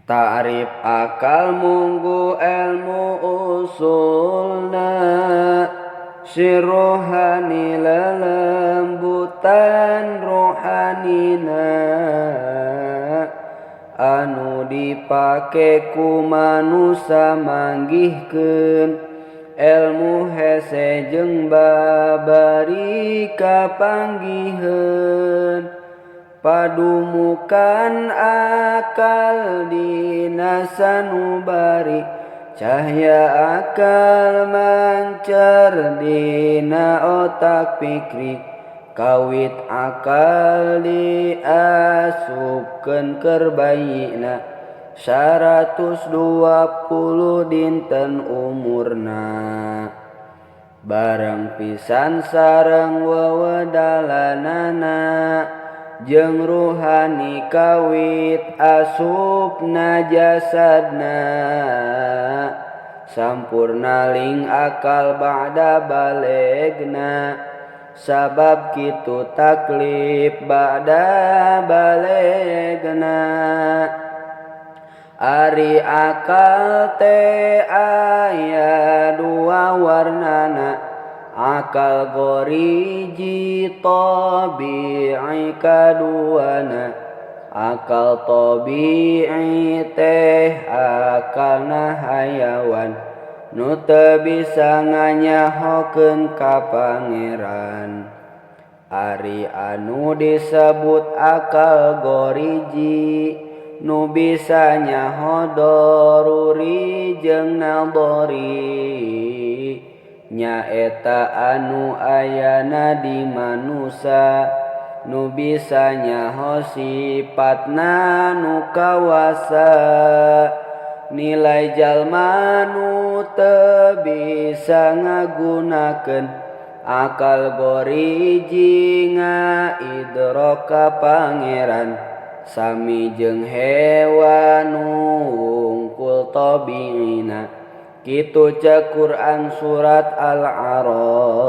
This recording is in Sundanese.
Ta'rif akal munggu ilmu usulna, sir rohani lelembutan rohanina, anu dipake ku manusa manggihkeun ilmu hese jeung babari kapanggiheun. Padumukan akal dina sanubari, cahya akal mancar dina otak pikri, kawit akal diasupkeun keur bayina 120 dinten umurna. Bareng pisan sareng wewedalanana jeung ruhani kawit asupna jasadna, sampurna ling akal ba'da balegna, sabab kitu taklif ba'da balegna. Ari akal teh aya dua warnana, akal goriji tabi'i kaduana. Akal tabi'i teh akalna hayawan nu teu bisa nganyahokeun ka pangeran. Ari anu disebut akal goriji nu bisa nyaho doruri jeung nadori, nyaeta anu ayana di manusa nu bisa nyaho sipatna nu kawasa. Nilai jalma nu teu bisa ngagunakeun akal goriji ngaidrok ka pangeran, sami jeung hewan nu wungkul tabiina. Kitu cek Quran surat Al-A'raf.